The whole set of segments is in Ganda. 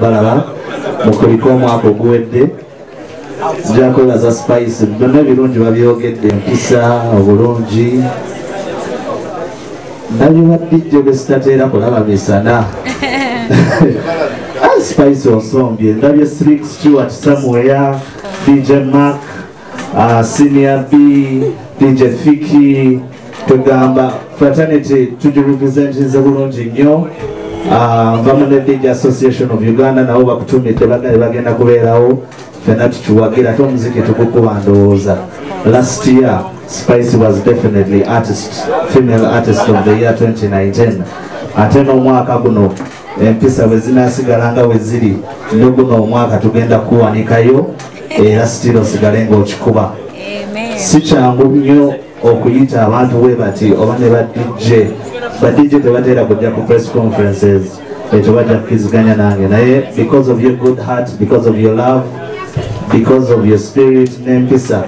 Balaba mukuliko omwaka oguwedde. Nja kwebaza Spice, byonna ebirungi babyogedde, empisa, obulungi. Ndabye ba DJ be sitateera kulaba misana. Spice osombye, ndabye Slick Stewart somewhere, DJ Mark, Senior B, DJ Fiki, tugamba fraternity tugirepresentinze bulungi nnyo. Nvamu ne DJ Association of Uganda nabo bakutumidde bagale bagenda kubeerawo, ffenna tukiwagira ate omuziki tugukuba ndowooza. Last year Spice was definitely artist, female artist of the year 2019. Ate n'omwaka guno empisa bwe zinaasigala nga bwe ziri, ne guno omwaka tugenda kuwanikayo era still osigale ng'okikuba. Si kyangu nnyo okuyita abantu bwe bati oba ne ba DJ. Ba DJ tebatera kujja ku press conferences, ekyo bajja kukiziganya nange, naye because of your good heart, because of your love, because of your spirit n'empisa,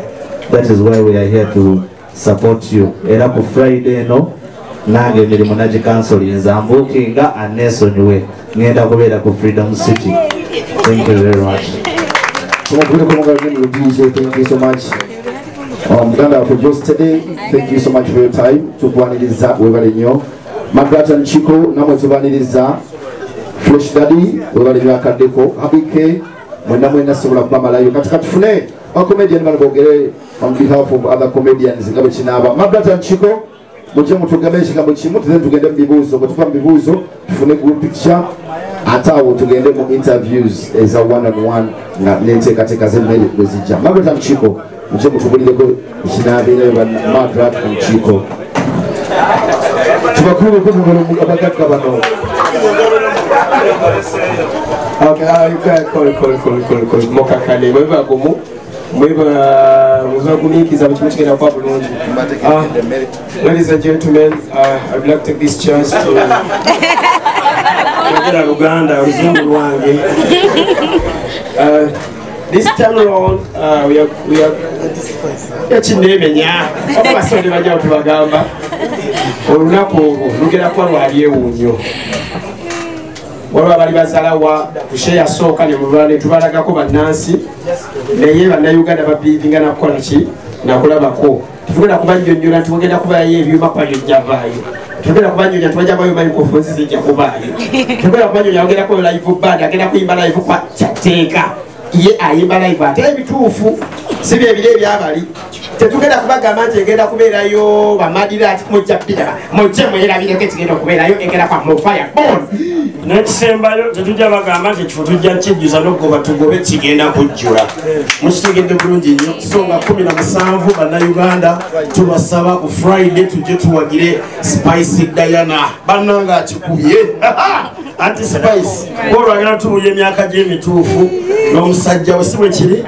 that is why we are here to support you. Era ku Friday eno nange emirimu nagikansolinza mbuukinga aneesonyiwe, ngenda kubeera ku Freedom City. Thank you very much. DJ, thank you so much. Muganda for just today, thank you so much for your time. Tukwaniriza webale nnyo. Margaret and Chico namwe tubaniriza. Fresh Daddy webale nnyo akaddeko. Habike mwenna mwenna sobola kubamalayo. Kati tufune ba comedian bano boogere on behalf of other comedians nga bwe kinaaba. Margaret and Chico mujje mutugambe ekigambo kimu, then tugende mu bibuuzo. Bwe tuva mu bibuuzo tufune group picture, ate awo tugende mu interviews eza one on one nga n'enteekateeka z'emmere bwe zijja. Margaret and Chico mujje mutubulireko ekinaabeerayo Margaret and Chico. Tubakulireko mu abagagga bano. Okay, mukakane mwebagumu mwebagumiikiriza mu kimu kigenda kuba bulungi. Ladies and gentlemen, I'd like to take this chance to yogera Luganda, oluzungu lwange. This time round, we are yakineemenya oba basonde bajja tubagamba olunaku olwo lugenda kuba lwa byewuunyo. Waliwo abali bazalawa kushe yasooka ne tubalagako bannansi, naye bannayuganda babiivinga nakukola ki nakulabako. Tetugenda kubannyonnyola nti mugenda kubayo ebyuma kuba byojjavaayo, tetugenda kubannyonnyola nti bajja bayo microphones zijja kubaayo, tetugenda kubannyonnyola bagenda kubayo live band, agenda kuyimba live kwa kyateeka ye ayimba live ate ebituufu si bye biri ebyabali. Tetugenda kubagamba nti egenda kubeerayo bamadira ati mujja biraba mujje mwerabireko ekigenda okubeerayo egenda kwa mufire bon. N'ekisembayo tetujja bagamba nti ekifo tujja kijjuza n'okugoba tugobe kigenda kujjula. Mukitegedde bulungi nnyo. So nga 17 bannayuganda tubasaba ku Friday tujje tuwagire Spice Diana. Bannange akikubye anti Spice olwagala tubulya emyaka gy'emituufu n'omusajja we si bwe kiri.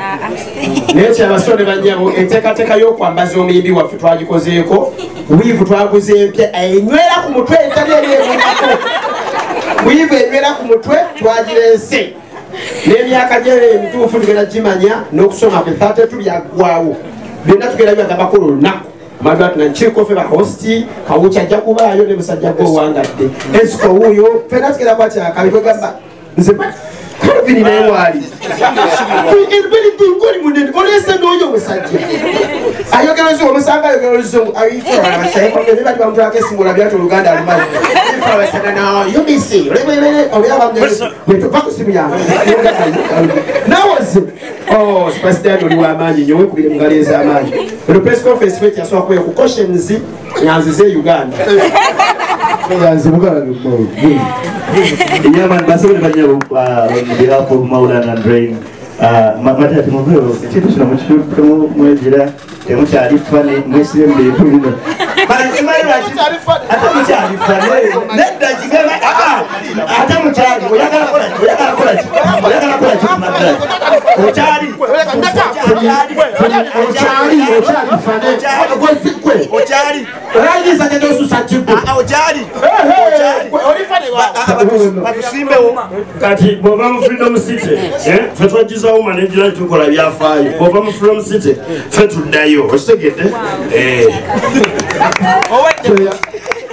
Naye kyabasonde banyabo enteekateeka y'okwambaza omuyimbi waffe twagikozeeko, wiivu twaguze empya enywera ku mutwe etali eri emunako. Wiivu enywera ku mutwe twagireese n'emyaka gye emituufu tugenda gimanya n'okusoma kwe 32 byaggwawo byonna tugenda byagambako olunaku. Margaret na Chico ffe bahosti Kawuki ajja kubaayo ne musajja gwe owangadde Esiko wuuyo ffenna tugenda kwatya akabi kwegamba nze Calvin naye waali ngoli munene oleese n'oyo omusajja ayogera oluzungu omusanga ayogera oluzungu bali bamutwalako esimu olabye nti oluganda alumanyi UBC va ku simu yange nawoze. Oh, Spice Diana oli w'amaanyi nnyo, weekubire mu ngalo ez'amaanyi. Eno press conference bweti yasobola kubeera ku cautions nga nzize Uganda. Yeah, man, basebale banyabo on behalf of Maulana and Rain. Matati muveyo ekintu kino mukituukemu mwegira temukyali funny mwesire mu bintu bino. Ate mukyali funny nedda kigenda ate mukyali oyagala kola ki oyagala kola ki oyagala kola ki okyali okyali okyali funny okyali olayiriza genda osusa kiggo okyali batusimbewo. Kati bw'ova mu Freedom City ffe twagizaawo manejera tukola byafaayo. Bw'ova mu Freedom City ffe tuddayo okitegedde.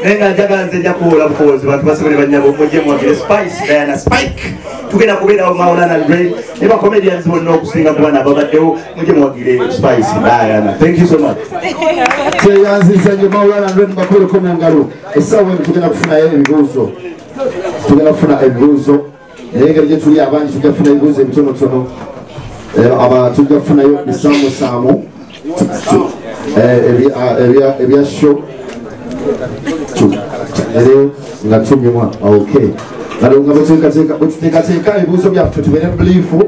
Naye nga njagala nze nja kuwola bukowozi bantu basobole bannyabo mujje muwagire Spice Diana Spike. Tugenda kubeerawo Maulana Ray ne ba comedians bonna okusinga ku baana ababaddewo, mujje muwagire Spice Diana. Thank you so much. Tweyanziza nnyo Maulana Ray, mubakubereko mu ngalo. Essaawa eno tugenda kufunayo ebibuuzo, tugenda kufuna ebibuuzo, naye engeri gye tuli abangi tujja kufuna ebibuuzo ebitonotono. Tujja kufunayo bisaamusaamu ebya show ere nga tunyumwa. Okay, nga bwetuteekateeka ebibuuzo byaffe tubeere buliifu,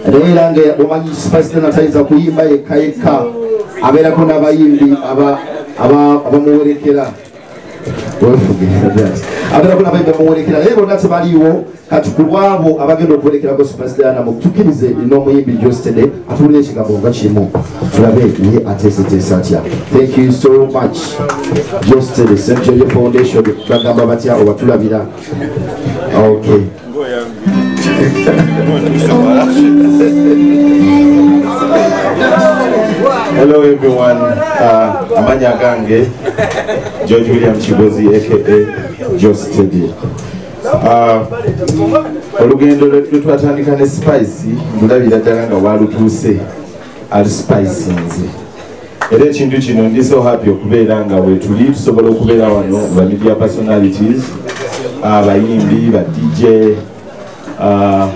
naye era nga omanyi Spice Diana tayinza kuyimba yekka yekka, abeerako n'abayimbi abamuwerekera, abeerako n'abayimbi abamuwerekera, naye bonna tebaliiwo. Kati ku lwabo abagenda okuwerekerako Spice Diana, mutukkirize n'omuyimbi Geosteady atuwulire ekigambo nga kimu, tulabe ye ateeseteese atya. Thank you so much Geosteady. St. George Foundation bagamba batya obatulabira? Okay. Hello everyone, amanya gange George William Kigozi aka Geosteady. Olugendo lwe twatandika ne Spice ndulabira ddala nga walutuuse ali Spice nze. Era ekintu kino ndi so happy okubeera nga wetuli tusobola okubeera wano ba media personalities, abayimbi, ba DJ,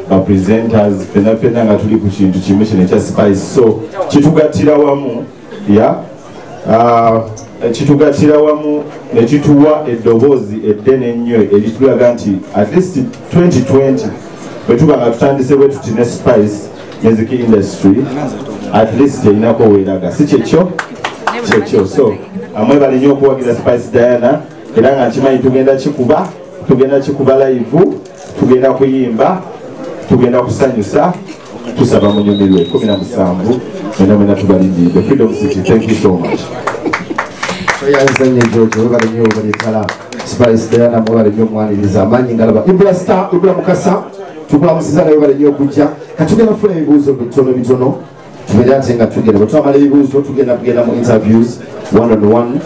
ba presenters, fena fena nga tuli ku kintu kimu kino ekya Spice. So kitugattira wamu, ya kitugattira wamu ne kituwa eddoboozi eddene ennyo eritulaga nti at least 2020 bwe tuba nga tutandise bwe tuti ne Spice music industry at least erinako weeraga, si kyekyo? Kyekyo. So mwebale nnyo okuwagira Spice Diana, era nga nkimanyi tugenda kikuba live, tugenda kuyimba, tugenda kusanyusa, tusaba munyumirwe. 17 mwena mwena tubalindiridde. Freedom City, thank you so much. Tweyanziza nnyo George, webale nnyo, webale ddala Spice Diana, mwebale nnyo omwaniriza amaanyi ngalaba. Ibra Star, Ibra Mukasa, tukulamusiza naye, webale nnyo okujja. Kati tugenda kufuna ebibuuzo bitono bitono, tubeere ate nga tugenda bwe twamala ebibuuzo tugenda kugenda mu interviews one on one,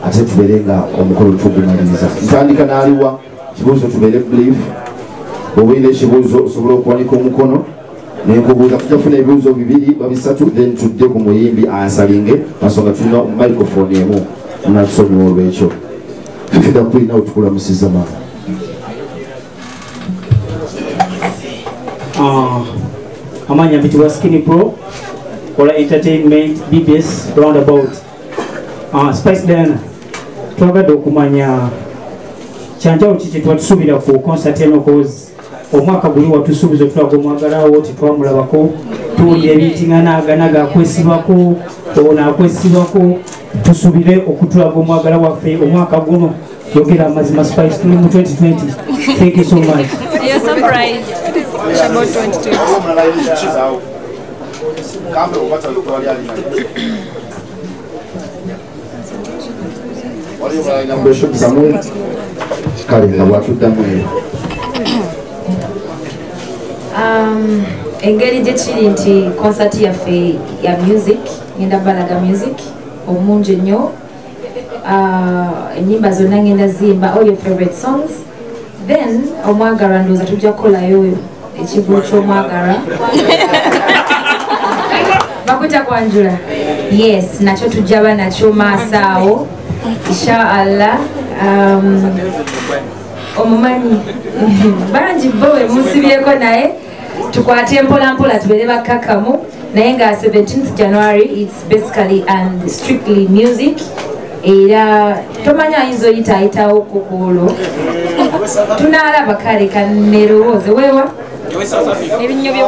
ate tubeere nga omukolo tugumaliriza. Ntandika n'aliwa kibuuzo, tubeere brief. Bw'oba olina ekibuuzo osobola okuwanika omukono nenkubuuza. Tujja kufuna ebibuuzo bibiri ba bisatu, then tudde ku muyimbi ansalinge masonga tulina microphone emu natusonyiwa olwekyo. Fifida Queen, nawe tukulamusiza maama. Amanya mpitibwa Skinny Pro, kola entertainment BBS roundabout. Spice Diana, twagadde okumanya kyanjawulo ki kye twatusuubira ku concert eno, cause omwaka guli watusuubiza otulaga omwagalawo tetwamulabako, tuwulira ebitingana gakwesibako, ono akwesibako, tusubire okutulaga omwagala waffe omwaka guno. Yogera amazima Spice, tuli mu 2020. Thank you so much. You're surprised about 2020. Kale nga bwatuddamu eyo. Engeri gye kiri nti concert yaffe ya music, ngenda balaga music omungi ennyo, ennyimba zonna ngenda zimba all your favorite songs, then omwagalwa ndowooza tujja kukolayo ekivulo ky'omwagalwa bakuta kwanjula. Yes, nakyo tujja ba nakyo maaso awo inshallah. Omumanyi bangi bo we musibyeko, naye tukwate mpola mpola tubeere bakkakkamu, naye nga 17th January it's basically and strictly music. Era tomanya ayinza oyita ayitawo kukuolo tunaalaba kale kanerowooze wewa ebinnyo byo.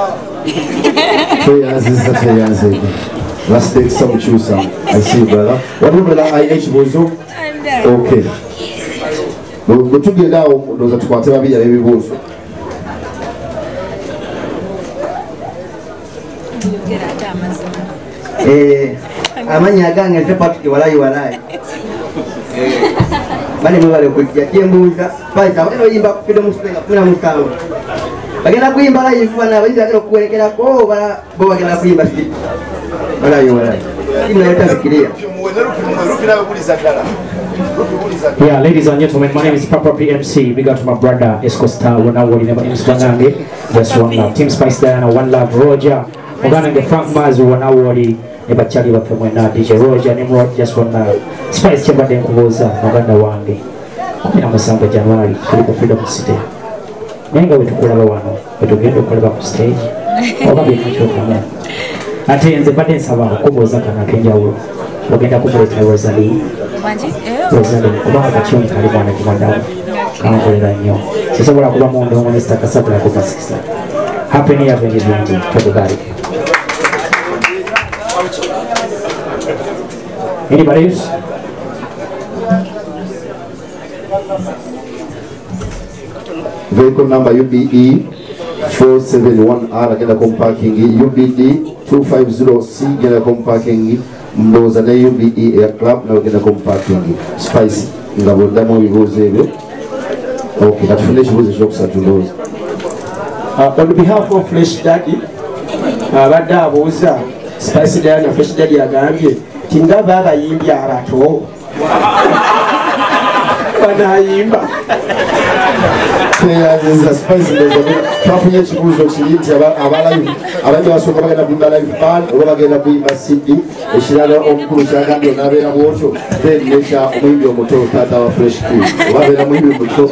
Tweyanziza, tweyanziza. Let's take some choose. I see brother. Waliwo omulala alina ekibuuzo? Okay. Bwe tugenda awo ndowooza tukwate babiri ab'ebibuuzo. Amannya agange nze Patrick Walayi Walayi. Bane mwebale kujja kyembuuza Spice abagenda oyimba ku Freedom City nga 17 bagenda kuyimba live bana abayimbi bagenda okuwerekerako oba bo bagenda kuyimba si Walayi Walayi. Inayotasikiria. Yeah, ladies and gentlemen, my name is Papa PMC. Big up to my brother Esco Star, Wonawoli, never MC Banange. Just one love. Team Spice Diana, one love. Roger, Oganange Frank Mazu, Wonawoli, Nebachali waffe mwena, DJ Roger, Nimrod, just one love. Spice kyembadde nkubuuza muganda wange. 17 January tuli ku Freedom City. Naye nga bwe tukulaba wano, bwe tugenda okulaba ku stage, oba binakyukamu. Ate nze mbadde nsaba okubuuza kano ak'enjawulo. Ogenda kumuleeta Rosalie. Rosalie, kubanga kakyoni kali mwana kimwandawo. Kankolera nnyo. Sisobola kuba mu ndongo ne sitakasabula kuva sisa. Happy New Year 2020. Tukubariki. Anybody else? Vehicle number UBE 471R agenda ku parking, UBD 250C genda ku parking, ndowooza ne UBE Air Club nawe genda ku parking. Spice nga bw'oddamu ebibuuzo ebyo. Okay, katufune ekibuuzo ekyokusatu ndowooza. On behalf of Fresh Daddy, abadde abuuza Spice Diana, Fresh Daddy agambye nti nga baabayimbi abato banayimba. Tweyanziza Spice. Ndowooza twafunye ekibuuzo kiri nti abayimbi abasooka bagenda kuyimba live band oba bagenda kuyimba CD. Ekirala omukulu kyagambye onaabeera bwotyo, then nekya omuyimbi omuto taata wa Fresh Kid oba abeera muyimbi muto.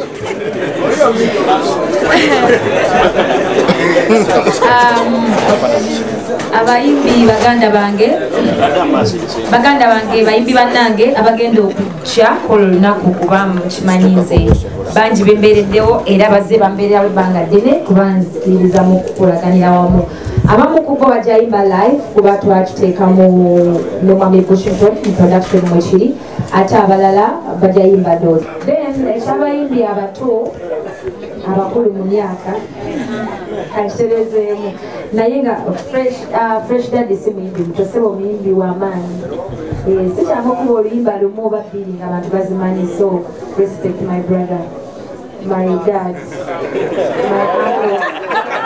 Abayimbi baganda bange bayimbi bannange abagenda okujja kola olunaku, kuba mukimanyi nze bangi bembeereddewo era bazze bambeererawo ebbanga ddene, kuba nzikiririza mu kukolaganira wamu. Abamu ku bo bajayimba live kuba twakiteeka mu nomwami Washington mu production mwekiri, ate abalala bajayimba dos. Then ekyabayimbi abato, abakulu mu myaka kakiterezeemu, naye nga Fresh Daddy si muyimbi muto, sebo muyimbi w'amaanyi. Si kyangu okuba oluyimba lumu oba bbiri nga abantu bazimanyi. So respect my brother, my dad, my uncle,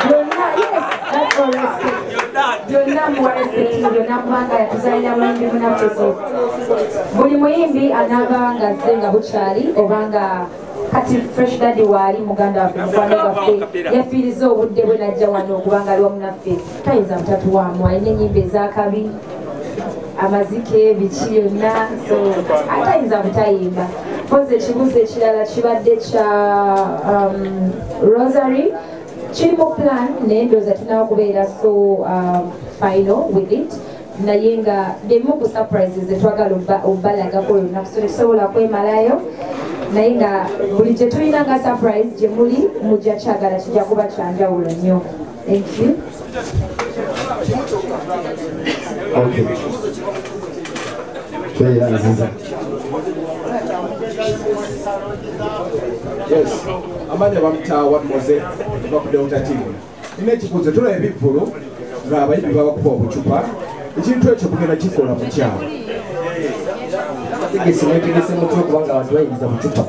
byonna. Yes, that's all respect. Byonna muwa respect, byonna, kubanga yatuzalira muyimbi munaffe. So buli muyimbi anaaba nga azze nga bukyali obanga kati Fresh Daddy waali muganda waffe, mukwano gwaffe, yafiiriza obudde bwe najja wano okubanga ali wamu naffe, tayinza mutatuwaamu. Alina ennyimba ez'akabi, amazike, biki byonna, so atayinza butayimba. Mpozi ekibuuzo ekirala kibadde kya Rosary. Kiri mu plan, naye ndowooza tunaba kubeera so final with it, naye nga byemu ku surprises zetwagala obbalagako olunaku, so tetusobola kwemalayo, naye nga buli gye tulina nga surprise gye muli mujja kyagala, kijja kuba kyanjawulo nnyo. Thank you. Okay. Tweyanziza. Yes, amanya bamutaawa Moze okuva ku Delta TV. Nina ekibuuzo, tulaba ebivvulu ng'abayimbi babakuba obucupa, ekintu ekyo kugenda kikola mu kyalo? Tegese mwetegese mutya okubanga abantu bayingiza bucupa?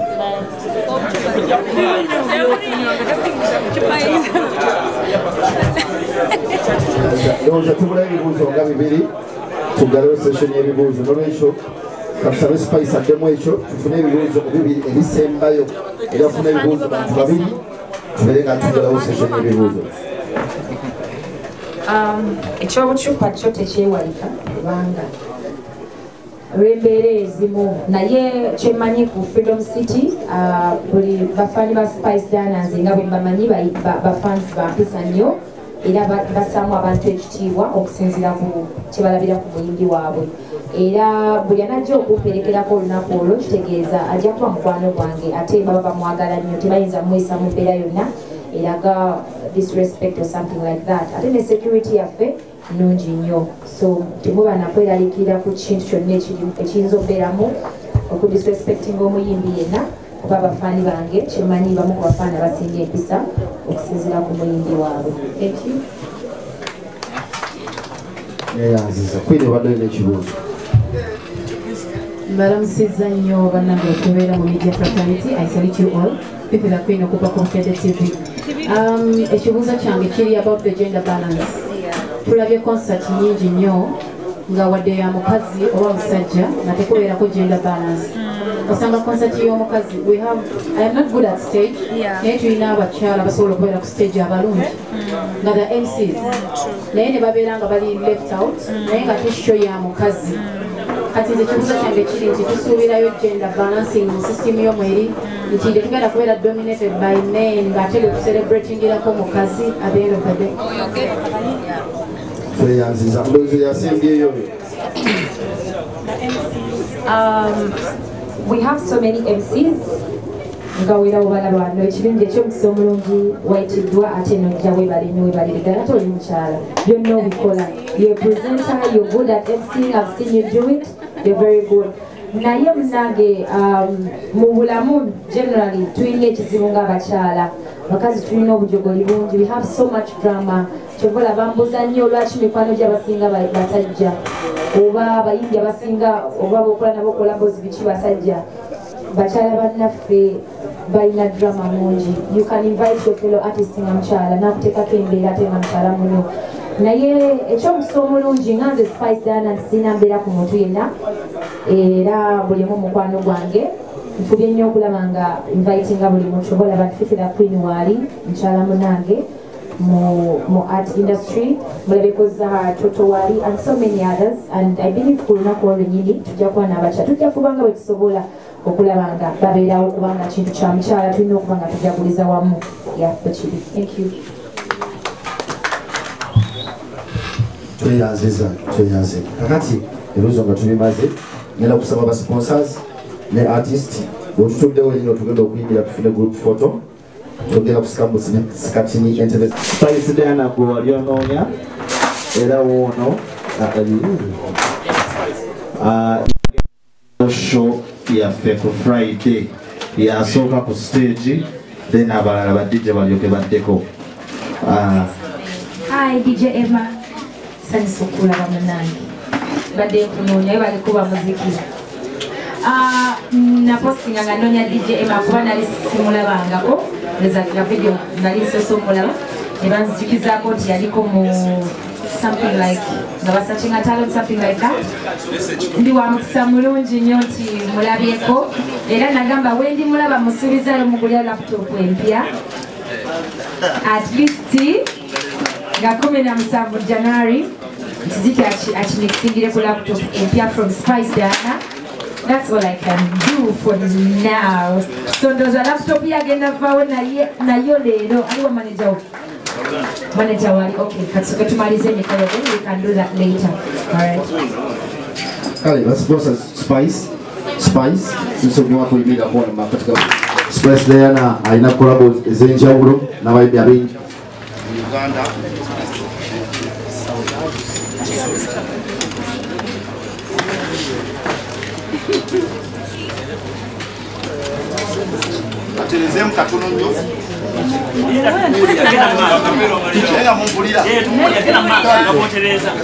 Ndowooza tubulayo ebibuuzo nga bibiri tuggalewo session y'ebibuuzo. Nolwekyo katusabe Spice addemu ekyo, tufune ebibuuzo bibiri ebisembayo, era tufune ebibuuzo bantu babiri tubeere nga tuggalawo session y'ebibuuzo. Ekyobucupa kyo tekyewalika kubanga olw'embeera ezimu, naye kyemmanyi ku Freedom City, buli bafaani ba Spice Diana nze nga bwe mbamanyi, bafans bampisa nnyo era bassaamu abantu ekitiibwa okusinziira ku kyebalabira ku muyimbi waabwe. Era buli anajja okumperekerako olunaku olwo kitegeeza ajja kuba mukwano gwange, ate baba bamwagala nnyo, tebayinza muyisa mu mbeera yonna eraga disrespect or something like that. Ate ne security yaffe nnungi nnyo, so temuba nakweraliikirira ku kintu kyonna ekiyinza okubeeramu okudisrespectinga omuyimbi yenna, kuba abafaani bange kyemanyi bamu ku bafaani abasinga empisa okusinziira ku muyimbi waabwe. Thank you. Neyanziza. Queen, obadde olina ekibuuzo. Mbalamusizza nnyo bannange okubeera mu media fraternity. I salute you all. Pipi the Queen okuva ku Bukedde TV. Ekibuuzo kyange kiri about the gender balance. Tulabye concert nyingi nnyo nga wadde ya mukazi oba musajja nga tekubeerako gender balance. Osanga concert y'omukazi, we have, I am not good at stage, naye tulina abakyala basobola okubeera ku stage abalungi nga the MCs, naye ne babeera nga bali left out, naye nga te show ya mukazi. Kati nze ekibuuzo kyange kiri nti tusuubirayo gender balancing mu system y'omweri, nti tetugenda kubeera dominated by men ng'ate lwe tucelebratingirako mukazi at the end of the day. Tweyanziza ndowooza yasembyeyo. We have so many MCs nga wera obalaba wano. Ekirungi ekyomukisa omulungi wayitiddwa ate nojja, webale nnyo, webalire ddala, ate oli mukyala, byonna obikola. You're a presenter, you're good at MCing, I've seen you do it, you're very good. Naye munange, mu bulamu generally tulina ekizibu ng'abakyala, bakazi tulina obujogoli bungi, we have so much drama. Kyova olaba mbuuza nnyo lwaki mikwano gy'abasinga basajja, oba abayimbi abasinga oba bokola nabo kola mbozi biki basajja. Bakyala bannaffe balina drama mungi. You can invite your fellow artist nga mukyala nakuteekako embeera ate nga mukyala muno. Naye ekyomukisa omulungi nga nze Spice Diana sirina mbeera ku muntu yenna, era buli omu mukwano gwange. Nfubye nnyo okulaba nga invitinga buli muntu. Oba olaba Fifi the Queen waali mukyala munange mu art industry, mulabeko Zahara Toto wali and so many others, and I believe ku lunaku olwennyini tujja kuba n'abakyala, tujja kubanga bwe tusobola okulaba nga babeerawo, kubanga kintu kya mukyala tulina okuba nga tujaguliza wamu. Yeah, bwe kiri. Thank you. Tweyanziza, tweyanze. Kakati ebibuuzo nga tubimaze, ngenda kusaba ba sponsors ne artist bwetutuddewo nyino tugenda okuyingira tufune group photo, tugenda kusika mu sikatini entebe. Spice Diana gwe wali onoonya era woono show yaffe ku Friday yasooka ku stage, then abalala ba DJ balyoke baddeko. Hi DJ Emma, sanyusa okulaba munange, badde nkunoonya bali kuba muziki. Napostinga nga noonya DJ Emma kuba nali simulabangako, nga video nali nsoose omulaba ne banzijukizaako nti yaliko mu something like nga basearchinga talent, something like that. Ndi wa mukisa mulungi nnyo nti mulabyeko, era nagamba wendi mulaba musuubizaayo mugulira laptop empya at least nga 17 January ntiziki akimixingire ku laptop empya from Spice Diana. That's all I can do for now. So ndowooza laptop yagenda vaawo nayo leero. Aliwo manager wo? Manager wali, okay. Katusooke tumalize emikolo, then we can do that later. All right. Kale ba sponsors Spice, Spice nsonyiwa kuyimirira kuwona mu katika Spice Diana alina collabo ez'enjawulo n'abayimbi ab'enjawulo mu Uganda. Aterezemu katono nnyo. Naye mumpulira.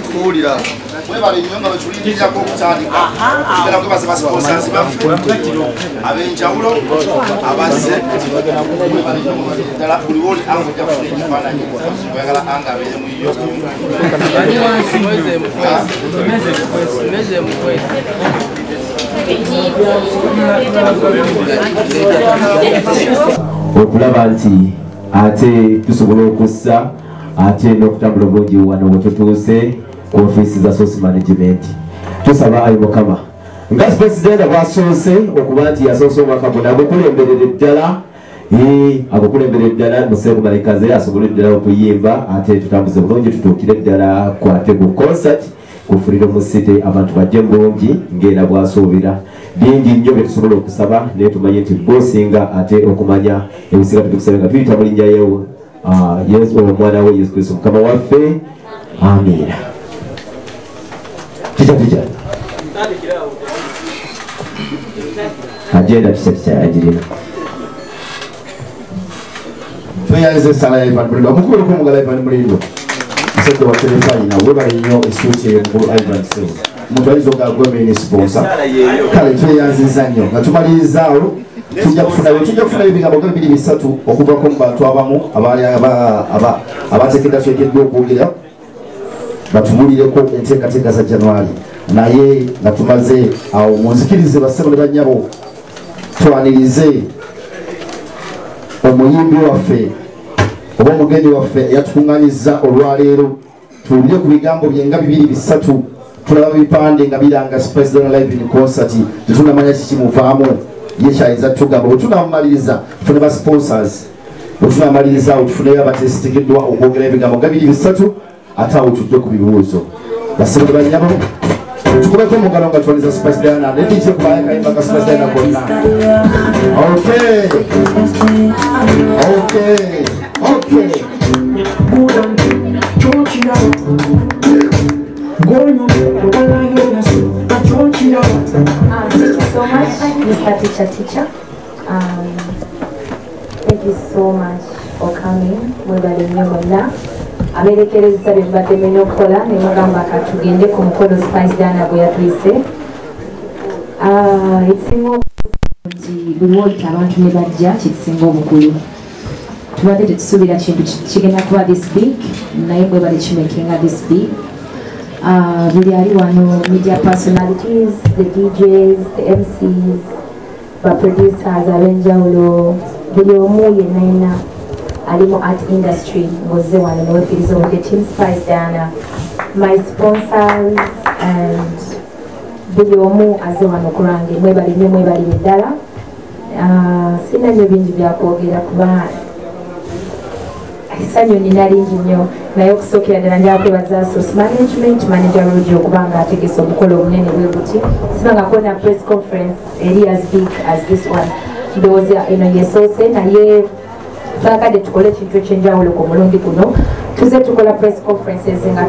Tukuwulira. Mwebale nnyo nga bwe okutandika. Tugenda kwebaza ba sponsors baffe ab'enjawulo abazze. Mwebale nnyo mwebale ddala buli w'oli anga ojja kufuna ekifaananyi. Oyagala anga abeere mu yo. Okulaba nti ate tusobola okussa ate n'okutambula obulungi wano we tutuuse ku ofiisi za source management. Tusaba ayi Mukama nga Spice Diana bw'asoose okuba nti yasoose omwaka guno agukulemberere ddala, agukulemberere ddala museeku malekaze asobole ddala okuyimba ate tutambuze bulungi tutuukire ddala kwate ku concert ku Freedom City abantu bajje bulungi ng'era bw'asuubira. Bingi nnyo bye tusobola okusaba naye tumanye nti bw'osinga ate okumanya ebisinga tubikusaba nga tuyita mu linnya yewo Yesu omwana we Yesu Kristo Mukama waffe, amiina. Tija tija agenda tija tija agirina. Tweyanze essala ya Ivan Mulindwa, omukubireko omugala Ivan Mulindwa musajja wa terefayina, webale nnyo essuuti eyo mukulu Ivan Ssewo. Omuntu ayinza okugamba gwe main sponsor. Kale tweyanziza nnyo nga tumalirizaawo tujja kufunayo ebigambo nga 2 3 okuvako mu bantu abamu abateekeddeteekeddwa okwogera batubulireko enteekateeka za January. Naye nga tumaze awo munzikirize bassebo ne bannyabo Twanirize omuyimbi waffe oba omugenyi waffe eyatukuŋŋaanyizza olwaleero, tuwulire ku bigambo bye nga bibiri bisatu. Tulaba bipande nga biranga Spice Diana live in concert, tetunamanya kiki muvaamu, ye kyayinza tugamba. Bwe tunamumaliriza tufune ba sponsors, bwe tunamaliriza awo tufuneyo abateesitegeddwa okwogera ebigambo nga bibiri bisatu, ate awo tujje ku bibuuzo. Basebo banyabo, tukubeko mungalo nga tuwaliza Spice Diana ne DJ kubaye kayimba ka Spice Diana konna. Okay. Okay. Okay. Thank you so much, Mr. Teacher. Thank you so much for coming. Mwebale nnyo mwenna abeerekereza bye mubadde mulina okukola ne mugamba katugende ku mukolo Spice Diana gwe yatuyise. Ekisinga nti buli woyita abantu ne bajja kikisinga obukulu. Tubadde tetusuubira kintu kigenda kuba this big, naye mwebale kimakinga this big. Buli ali wano, media personalities, the DJs, the MCs, ba producers ab'enjawulo, buli omu yenna yenna ali mu art industry ng'ozze wano newefiiriza obudde. Team Spice Diana, my sponsors and buli omu azze wano kulwange, mwebale nnyo, mwebalire ddala. Sina nnyo bingi byakwogera kuba essanyu nina lingi nnyo, naye okusookera ddala njagala kwebaza Source Management, manager Roger, okuba nga ategese omukolo omunene bwe guti. Sibangako na press conference eri as big as this one. Ndowooza eno yesoose, naye twakadde tukole ekintu ekyenjawulo ku mulundi guno. Tuze tukola press conferences nga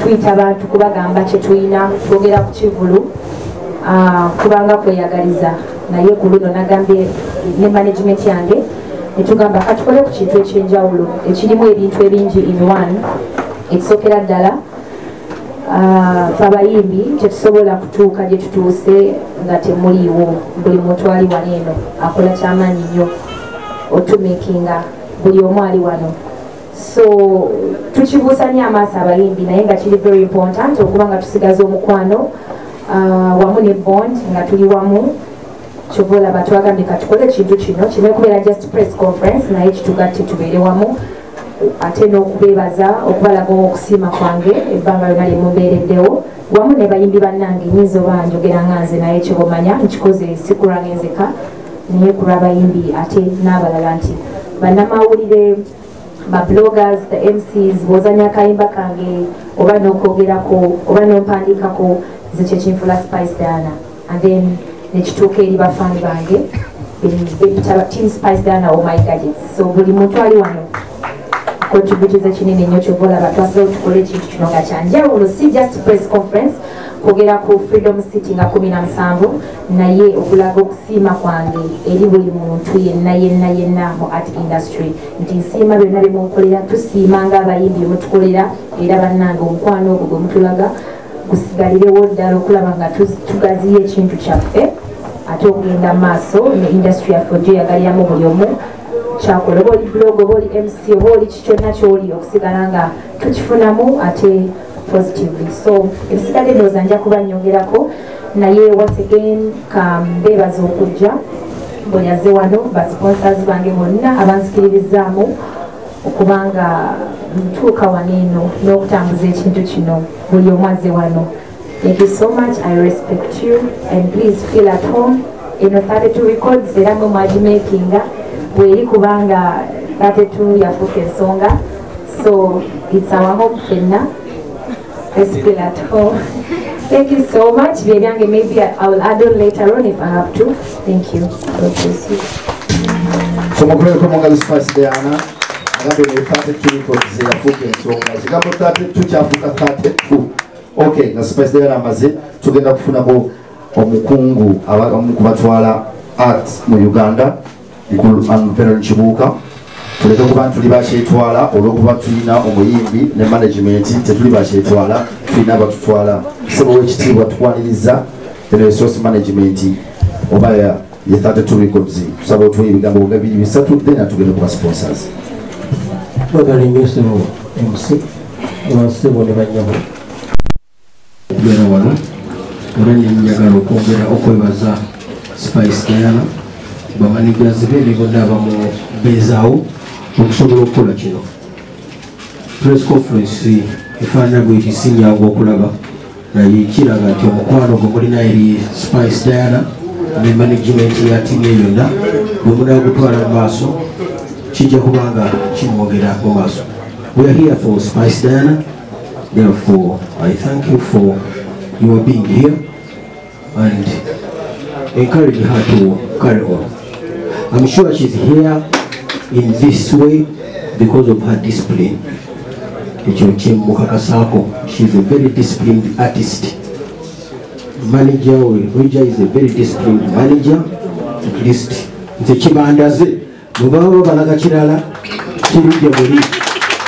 tuyita abantu kubagamba kye tulina, twogera ku kivulu, kubanga kweyagaliza, naye ku luno nagambye ne management yange netugamba katukole ku kintu ekyenjawulo ekirimu ebintu ebingi in one. Ekisookera ddala, ffe abayimbi tetusobola kutuuka gye tutuuse nga temuliiwo. Buli muntu ali wano eno akola kyamaanyi nnyo otumakinga buli omu ali wano, so tukibuusa nnyo amaaso abayimbi, naye nga kiri very important okuba nga tusigaza omukwano wamu ne bond nga tuli wamu. Kyova olaba twagambye katukole ekintu kino kireme kubeera just press conference, naye kitugatte tubeere wamu, ate n'okubeebaza, okubalaga okusiima kwange ebbanga lyonna lye mumbeereddewo wamu ne bayimbi bannange. Nyinza oba njogera nga nze, naye kyobomanya nkikoze si kulwange nzeka, naye ku lw'abayimbi ate n'abalala, nti bannamawulire, ba bloggers, the MCs, bw'ozannya akayimba kange oba n'okwogerako oba n'ompandiikako, nze kyekinfula Spice Diana. And then nekituuka eri bafaani bange bempita Team Spice Diana or my gadgets. So buli muntu ali wano contributiza kinene nnyo. Kyova olaba twasazeewo tukole ekintu kino nga kyanjawulo, si just press conference kwogera ku Freedom City nga 17, naye okulaga okusiima kwange eri buli muntu yenna yenna yenna mu art industry, nti nsiima byonna bye munkolera. Tusiima ng'abayimbi bye mutukolera, era bannange omukwano ogwo gwe mutulaga gusigalirewo ddala okulaba nga tugaziya ekintu kyaffe ate okugenda maaso ne industry yaffe ogyeyagaliramu buli omu kyakola, oba oli blog oba oli MC oba oli kikyonna kyoli, okusigala nga tukifunamu ate positively. So ebisigadde ndowooza nja kuba nnyongerako, naye once again kambeebaza okujja buli azze wano, ba sponsors bange bonna abanzikiririzaamu okubanga ntuuka wano eno n'okutambuza ekintu kino, buli omu azze wano. Thank you so much. I respect you and please feel at home. Eno 32 Records era mwe mwagimakinga bweri, kubanga 32 yafuuka ensonga, so it's our home ffenna. Let's feel at home. Thank you so much. Byebyange, maybe I will add on later on if I have to. Thank you. God bless you. So mukubereko mu ngalo Spice Diana. Agambye ne 32 Records yafuuka ensonga, ekigambo 32 kyafuuka 32. Okay, nga Spice Diana amaze, tugenda kufunako omukungu abamu kubatwala art mu Uganda, Mukulu Veron Kibuuka. Tuleke kuba tuli bakyetwala olw'okuba tulina omuyimbi ne management, tetuli bakyetwala, tulina abatutwala. Ssebo w'ekitiibwa, tukwaniriza eno Source Management oba ye 32 Records. Tusaba otuwe ebigambo nga bibiri bisatu, then atugende ku ba sponsors. Mwebale nnyo ssebo MC, bassebo ne bannyabo okubeera wano, era nenjagala okwongera okwebaza Spice Diana, bamanagers be ne bonna abamubeezaawo okusobola okukola kino. Press conference efaanana bweti si nnyangu okulaba, naye kiraga nti omukwano gwe mulina eri Spice Diana ne management ya ttiimu ye yonna bwe munaagutwala mu maaso kijja kubanga kimwongera mu maaso. We are here for Spice Diana, therefore I thank you for your being here and encourage her to carry on. I'm sure she's here in this way because of her discipline. She's a very disciplined artist. Manager Roger is a very disciplined manager. At least nze kibandaze bwebaba balaga kirala kirudde muli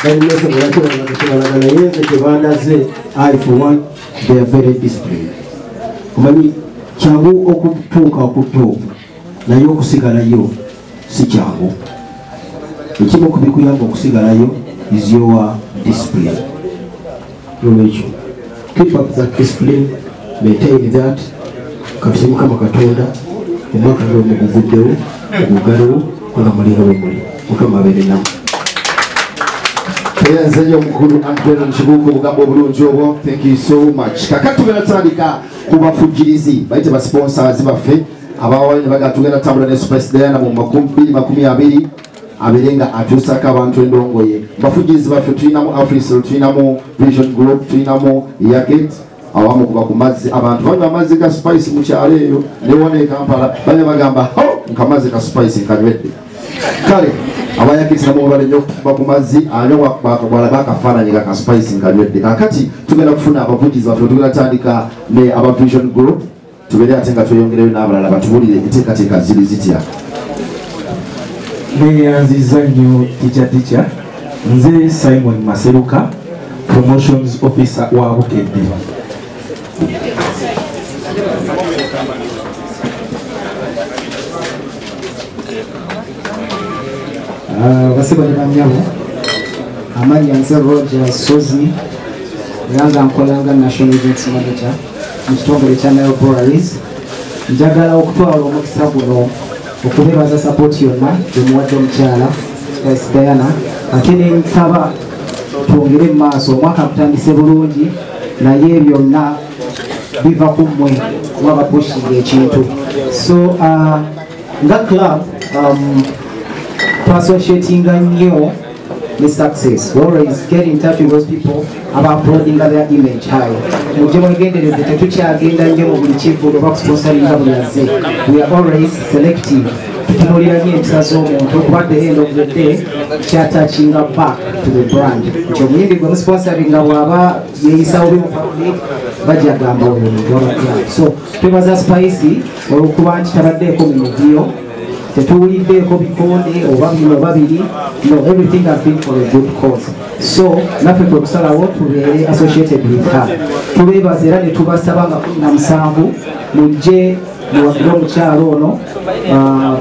balinasobola naye nze kibandaze. I for one, they are very disciplined. Omanyi kyangu okutuuka ku top, naye okusigalayo si kyangu. Ekimu ku bikuyamba okusigalayo is your discipline. Olwekyo keep up that discipline, maintain that. Kati Mukama Katonda omwaka gwe muguguddewo ogugalewo nga mulinga bwe muli. Mukama abeere nammwe. Tweyanze nnyo omukulu Andrew Mukibuuka obugambo obulungi obwo. Thank you so much. Kakati tugenda tutandika ku bafujjirizi bayite ba sponsors baffe abawayo ne bagamba tugenda tutambula ne Spice Diana mu 2020 abeere nga atuusaako abantu endongo ye. Bafujjirizi baffe tulinamu Africell, tulinamu Vision Group, tulinamu Yaket awamu kuba ku mazzi. Abantu banywa amazzi ga Spice mu kyalo eyo ne wano e Kampala banywa bagamba ho nkamazzi ka Spice nkanywedde. Kale abayakiti nabo bali nnyo okuba ku mazzi anywa bwalaba akafaananyi ka Spice nkanywedde. Kaakati tugenda kufuna abavugizi baffe, tugenda tandika ne aba Vision Group tubeere ate nga tweyongereyo n'abalala batubuulire enteekateeka ziri zitya. Neyanziza nnyo tica nze Simon Maseruka, promotions officer wa Bukedde. Basebo ne bannyabo, amannya nze Roger Sozi, era nga nkola nga National Events Manager mu kitongole kya Nile Breweries. Njagala okutwala omukisa guno okubeebaza support yonna gye muwadde omukyala Spice Diana, ate ne nsaba twongere mu maaso. Omwaka gutandise bulungi, naye byonna biva ku mmwe kuba bapushinga ekintu. So nga club associating nnyo ne success. We always get in touch with those people about uploading their image high. Mujje mwegendereze, tetukyagenda nnyo mu buli kivvulu oba kusponsoringa buli azze. We are always selective. Tutunuulira nnyo empisa z'omuntu kuba at the end of the day kyatachinga back to the brand. Nti omuyimbi gwe musponsoringa bw'aba yeeyisa bubi mu public bajja gamba oyo muntu waba club. So twebaza Spice olw'okuba nti tabaddeeko mu muvuyo, tetuwuliddeeko bikonde oba bino babiri. No, everything has been for a good cause. So naffe kwe kusalawo tubeere associated with her. Tubeebaza era ne tubasaba nga 17 mujje muwagire omukyalo ono.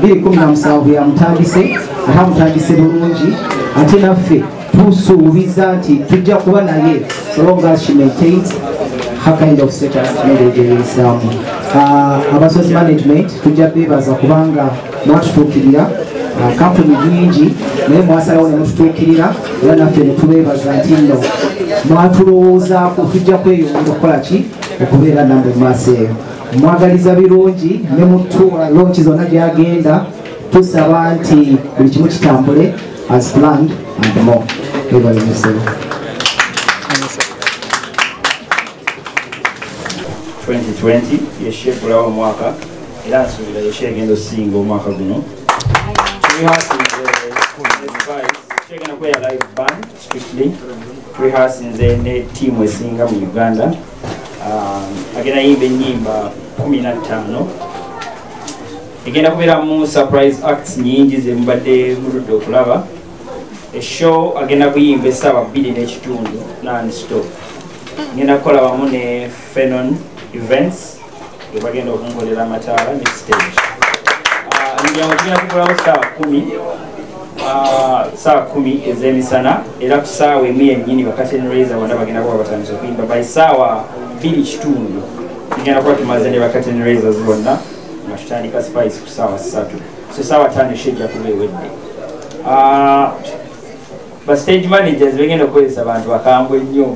2017 yamutandise, ate amutandise bulungi, ate naffe tusuubiza nti tujja kuba naye so long as she maintains her kind of status n'engeri gye yeeyisaamu. Abasozi management tujja beebaza kubanga mwatutuukirira. Kampuni nyingi naye mwasalawo ne mututuukirira, era naffe ne tubeebaza nti nno mwatulowoozaako, tujja kweyongera okukola ki okubeera nammwe mu maaso eyo. Mwagaliza birungi ne mutuula launch zonna gy'agenda, tusaba nti buli kimu kitambule as planned and more. Weebale nnyo. 2020 yesheekulawo omwaka, era nsuubira yesheegenda okusinga omwaka guno. Kyegenda kubeera live band strictly. Turehearsinze ne ttiimu esinga mu Uganda. Agenda yimba ennyimba 15. Egenda kubeeramu surprise acts nyingi ze mubadde muludde okulaba. Eshow agenda kuyimba essaawa 2.5 non-stop. Ngenda kukola wamu ne Fenon Events ebagenda okunkolera amataala ne stage. Emiryango tugenda kugulawo ssaawa 10 ez'emisana, era ku ssaawa 1 yennyini ba curtain raiser bonna bagenda kuba batandise okuyimba. By ssaawa 2.5 tugenda kuba tumaze ne ba curtain raisers bonna. Nga tutandika Spice ku ssaawa 3. So ssaawa 5 show ejja kuba ewedde. Ba stage managers bagenda okukozesa abantu bakambwe nnyo.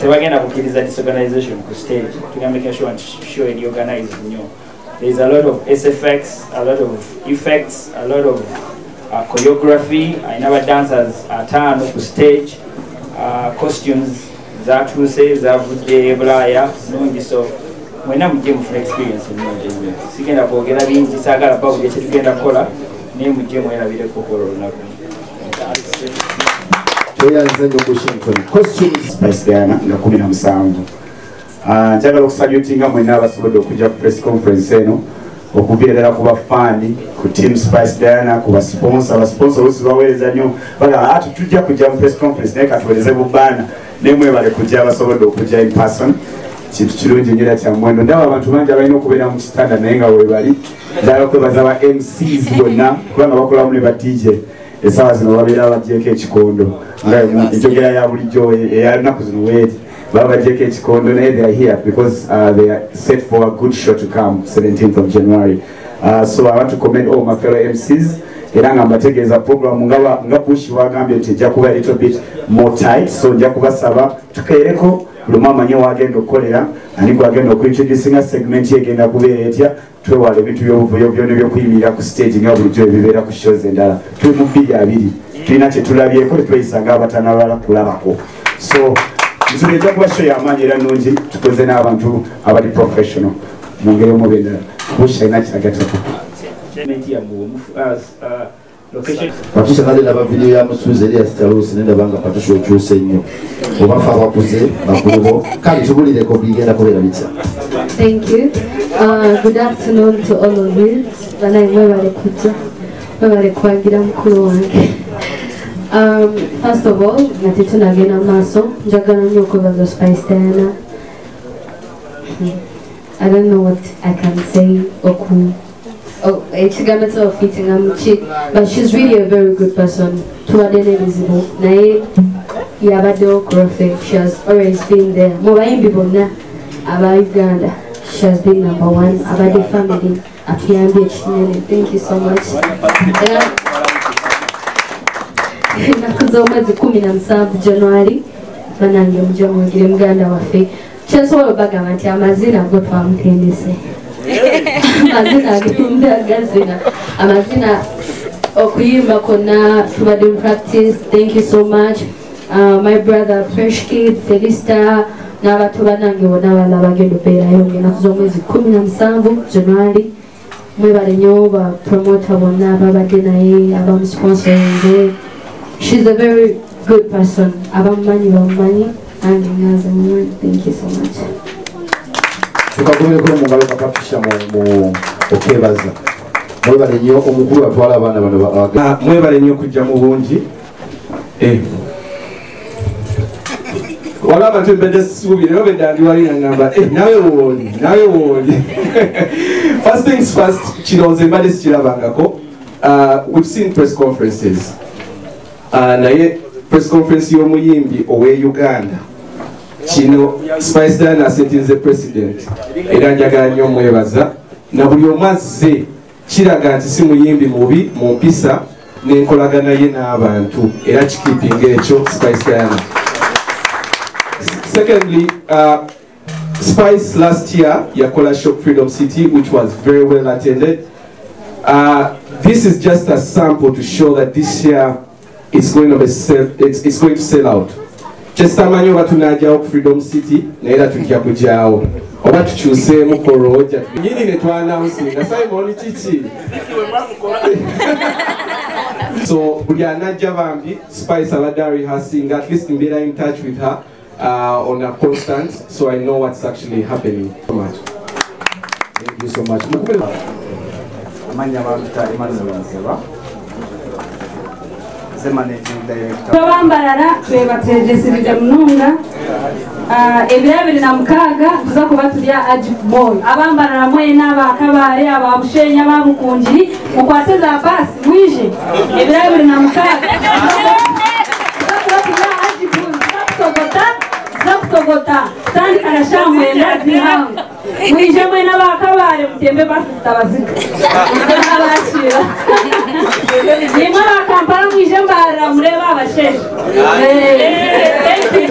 Tebagenda kukkiriza disorganization ku stage. Tugenda make sure nti show eri organized nnyo. There is a lot of SFX, a lot of effects, a lot of choreography. Alina ba dancers 5 ku stage. Costumes zatuuse zavudde Bulaaya nungi, so mwena mujje mufune experience ennungi ennyo. Sigenda kwogera bingi, saagala bawulire kye tugenda kukola, naye mujje mwerabireko okukola olunaku. Tweyanze nnyo Washington. Costumes Spice Diana nga 17. Njagala okusalutinga mwenna abasobodde okujja ku press conference eno, okuviira ddala ku bafaani, ku team Spice Diana, ku basponsor. Abasponsor oluusi baweereza nnyo, bagamba ati tujja kujja mu press conference naye katuweereze bubaana, naye mwebale kujja abasobodde okujja in person. Kintu kirungi nnyo era kya muwendo. Ndaba abantu bangi abalina okubeera mu kitanda naye nga webali. Njagala okwebaza ba MCs bonna kubanga bakolamu ne ba DJ. Essaawa zino babeera baggyeko ekikondo nga enjogera ya bulijjo eya nnaku zino weeri, baba baggyeko ekikondo, naye they are here because they are set for a good show to come 17th of January. So I want to commend all my fellow MCs era nga mbategeeza program nga Bush wagambye nti ejja kuba a little bit more tight, so nja kubasaba tukeereko buli omu amanye wagenda okukolera, ani gwagenda okuintroducinga, segment ye egenda kubeera etya. Twewala ebintu by'obuvuyo byona ebyokuyimirira ku stage nga bulijjo ebibeera ku shows endala. Tuli mu 2020, tulina kye tulabyeko, tetweyisa nga abatanabala kulabako. So nsuubira ejja kuba show y'amaanyi era nnungi, tukoze n'abantu abali professional mu ngeri omu oba endala. Bush alina kyagattako. Patricia, nali laba video ya Musuuza eri ya Sitalusi, nendaba nga Patricia okyuse nnyo, oba fe abakuze bakulubo. Kale tubulireko bigenda kubeera bitya. Thank you. Good afternoon to all of you. Banaye mwebale kujja, mwebale kwagira mukulu wange. First of all, nga tetunagenda maaso, njagala nnyo okwebaza Spice Diana. I don't know what I can say oku ekigambo ky'ofiitinga muki, but she's really a very good person. Tubadde n'ebizibu naye yabaddewo ku lwaffe. She has always been there. Mu bayimbi bonna aba Uganda, she has been number one. Abadde family, atuyambye ekinene. Thank you so much. Era ennaku z'omwezi 17 January, banange mujja mwogere muganda waffe. Kyensobola obagamba nti amazina go twamutendese, amazina agenda gazina, amazina okuyimba kwonna tubadde mu practice. Thank you so much. My brother Fresh Kid, Felista n'abato bannange bonna balala bagenda obeerayo ng'ennaku z'omwezi 17 January. Mwebale nnyo ba promoter bonna ababadde naye, abamusponsorinze. She's a very good person. Abamumanyi bamumanyi, nange nganze mumanyi. Thank you so much. Tukagobereko mu ngalo ka Patricia mu okwebaza. Mwebale nnyo omukulu atwala abaana bano. Mwebale nnyo okujja mu bungi. Wala abantu mbadde sisuubira, oba edda ndi wali ngamba, nawe wooli, nawe wooli. First things first, kino nze mbadde sikirabangako. We've seen press conferences. Naye press conference y'omuyimbi ow'e Uganda, kino Spice Diana asetinze president, era njagala nnyo omwebaza na buli omu azze. Kiraga nti si muyimbi mubi mu mpisa n'enkolagana ye n'abantu, era kikipinga ekyo Spice Diana. Secondly, Spice last year yakola Shop Freedom City, which was very well attended. This is just a sample to show that this year it's going to be sell, it's going to sell out. Kyesitamanyi oba tunajjawo ku Freedom City, naye era tujja kujjawo oba tukyuseemu koroja nyini ne twanawusinga Simon kiki. So buli anajja bambi Spice abadde rehearsing, at least mbeera in touch with her on a constant, so I know what's actually happening. So much. Thank you so much. Amanya bampita Emmanuel Nzeba, nze managing director. Twabambalala twebategesirije munonga. Ebiro 26 tuza kuba tulya Agip Mall. Abambalala mwena abakabare, ababushenya, ababukungiri, mukwate za basi mwije. Ebiro 26 tuza kuba tulya Agip Mall, tuza kutogota tandika na shamwenda zihango. Mwije mwena abakabare Ntembe basista baziga. Abakira. Nimwe abakampala mwije mbarara murebe abasheshe.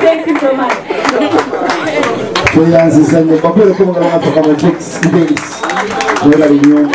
Thank you so much. Tweyanziza nnyo bakwere ko mugabo waffe Kamotex Davis. Twebale nnyo.